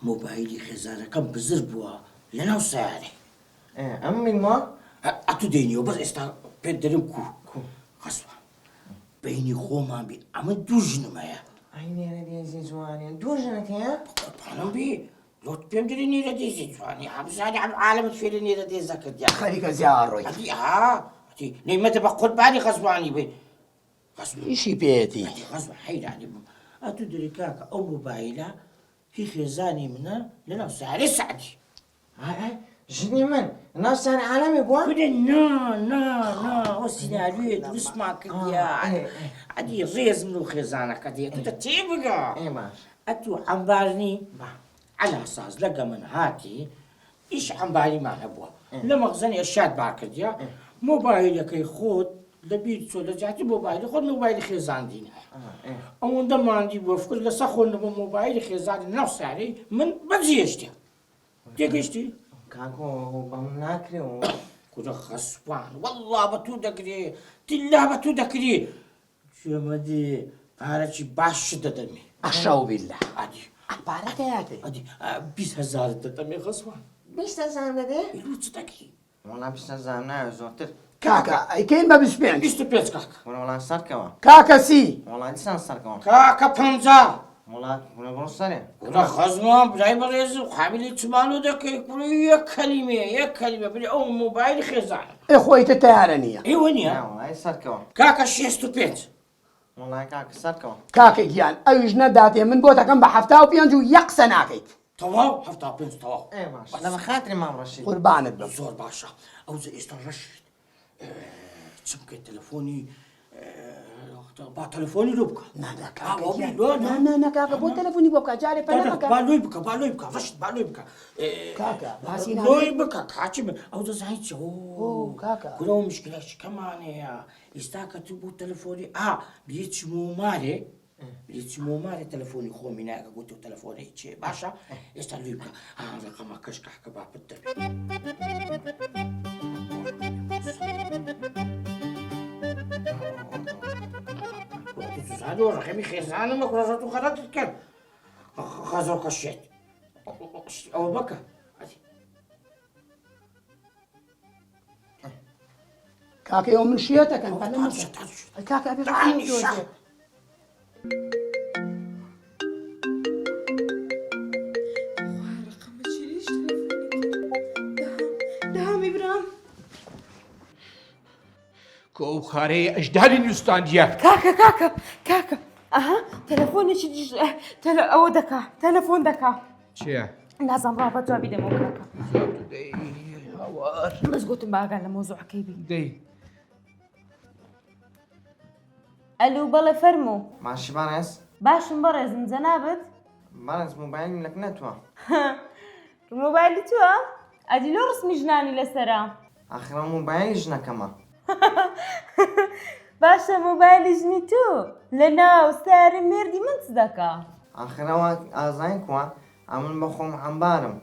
مۆبایلی خێزانەکەم بزر بووە لەناو سەیارەی. ئێ ئەم بینمەوە؟ ئەتوو دێنیەوە بەس ئێستا پێت دەرم کوو کوو خەسوە بەینی خۆمان بی ئەمن دوو ژنم هەیە. ئەی نێرە دێزی جوانێ دوو ژنت هەیە؟ قوربانم بی لۆت پێم دەری نێرە دێزی جوانی ئەمزانی ئەم عالەمت فێری نێرە دێزە کردیا. خەریکە زیا ڕۆی. ئەدی ها ئەدی نەیمەتە بە قوربانی خەسوانی بی خەسوە ئیشی پێیەتی. ئەدی خەسوە حەیرانی بم ئەتوو دەری کاکە ئەو مۆبایلە هی خێزانی منە لەناو سەیارەی سەعدی. ئای ئای ژنی من لەناو سەیارەی عالەمی بووە؟ کورە نا نا نا ئەوە سیناریۆیە دروستمان کردیە ئەدی ڕێز من و خێزانەکەت هەیە تۆ تێبگە ئێ باش ئەتوو عەمبار نی با عەلا ساز لەگە من هاتی ئیش عەمباریمان هەبووە لە مەخزەنی ئەشیات بار کردیە مۆبایلەکەی خۆت لەبیر چۆ لە جیاتی مۆبایلی خۆت مۆبایلی خێزان دینایە ئەوەندە ماندی بووە فکر لەسەر خۆ نەبوو مۆبایلی خێزانی ناو سارەی من بەجێهێشتیە تێگەیشتی؟ کاکۆ بەم ناکرێ و کورە خەسوان وەڵڵا بە تو دەکرێ تیلا بە تو دەکرێ گوێمەدێ پارەکی باشت دەدەمێ ئەشەو بیللە ئەدی پارە دەیاتێ ئەدی 20 هەزارت دەدەمێ خەسوان 20 هەزار دەدێ؟ ئیرو چ دەکەی؟ وەڵا 20 هەزار ناوێ زۆرتر کاکە ئەیکەین بە 25 25 کاکە وەرە وەڵا سەرکەوە کاکە سی وەڵا دیسان سەرکەوە کاکە 50 وەڵا وەرە بڕۆ سەرێ کوڕە خەزمان برای بەڕێز و قابلی چمانۆ دەکەی کوڕی یەک کەلیمەیە یەک کەلیمە بری ئەو مۆبایلی خێزانە ئێ خۆ ئیتر تەیارە نییە. ئێوە نییە؟ نا وەڵا ئەی سەرکەوە. کاکە 65. وەڵا کاکە سەرکەوە. کاکە گیان ئەویش نەداتێ من بۆت ئەکەم بە 75 و یەک قسە ناکەیت. تەواو 75 تەواو. ئێ باشە لەبەر خاتری مام ڕەشید. قوربانت بم. زۆر باشە ئەوجە ئێستا ڕەشید چ بکەی تەلەفۆنی با تەلەفۆنی لۆ بکە. نا نا کاکە گیان نا نا نا کاکە بۆ تەلەفۆنی بۆ بکە جارێ پەلە مەکە. با لۆی بکە با لۆی بکە ڕەشید با لۆی بکە. کاکە باسی لۆی بکە کاچی من ئەو دەزانی چ ئۆ کاکە کورە ئەو مشکلەش کەمانەیە ئێستا کە تو بۆ تەلەفۆنی ئا بێچمەوە مارێ بێچمەوە مارێ تەلەفۆنی خۆمی ناکە گوتو تەلەفۆنی چێ باشە ئێستا لۆی بکە ها ڕقەمەکەش کاکە با پت دەبێ. زانۆ ڕقەمی خێزانمە کوڕە تو خەڵەتت کرد خەزۆکە شێت ئەوە بکە کاکە ئەو من شێتەکەن پەلە مەکە. کاکە ئەبێ ڕقمی دۆزێ. دەهامی برام کۆ ئەو خارەیە ئەژداری نووستاندیە کاکە کاکە کاکە ئەها تەلەفۆنێکی دیش تەلە ئەوە دەکا تەلەفۆن دەکا چییە؟ نازانم ڕابە جوابی دەمەوە کاکە دەی هاوار بەس گوتم باگا لە مۆزوعەکەی بی دەی ئەلو بەڵێ فەرموو ماشی بەڕێز باشم بەڕێزم جەنابت بەڕێز مۆبایلم لەک نەتوە مۆبایلی تۆ ئەدی لۆ ڕسمی ژنانی لەسەرە ئاخر ئەو مۆبایلی ژنەکەمە باشە مۆبایلی ژنی تۆ لە ناو سەیارەی مێردی من چ دەکا؟ ئاخر ئەوە ئازای کوا ئەمن بە خۆم عەمبارم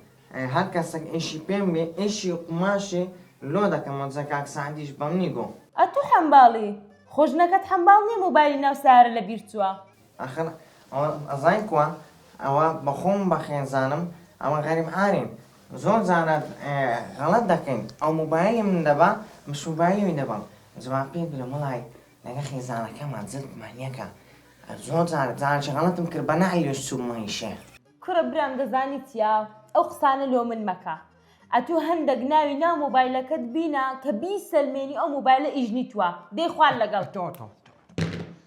هەر کەسەک ئیشی پێم بێ ئیشی قوماشی لۆ دەکەم جا کاک سەعدیش بەمنی گۆ. ئەتوو حەمباڵی خۆ ژنەکەت حەمباڵ نیە مۆبایلی ناو سەیارە لە بیر چووە. ئاخر ئەوە ئەزای کوا ئەوە بەخۆم بە خێزانم ئەوە غەریب عارین زۆر جاران غەڵەت دەکەین ئەو مۆبایلی من دەبا مش مۆبایلی وی دەبەم جواب پێت بلێم وەڵای لەگە خێزانەکەمان جلدمان یەکە زۆر جار جارێکی غەڵەتم کرد بە نەعیلش چوومە ئیشێ. کوڕە برام دەزانی چیە ئەو قسانە لۆ من مەکە ئەتوو هەندەک ناوی ناو مۆبایلەکەت بینە کە بیسەلمێنی ئەو مۆبایلە ئیژنی توە دەی خوار لەگەڵ. تۆ تۆ.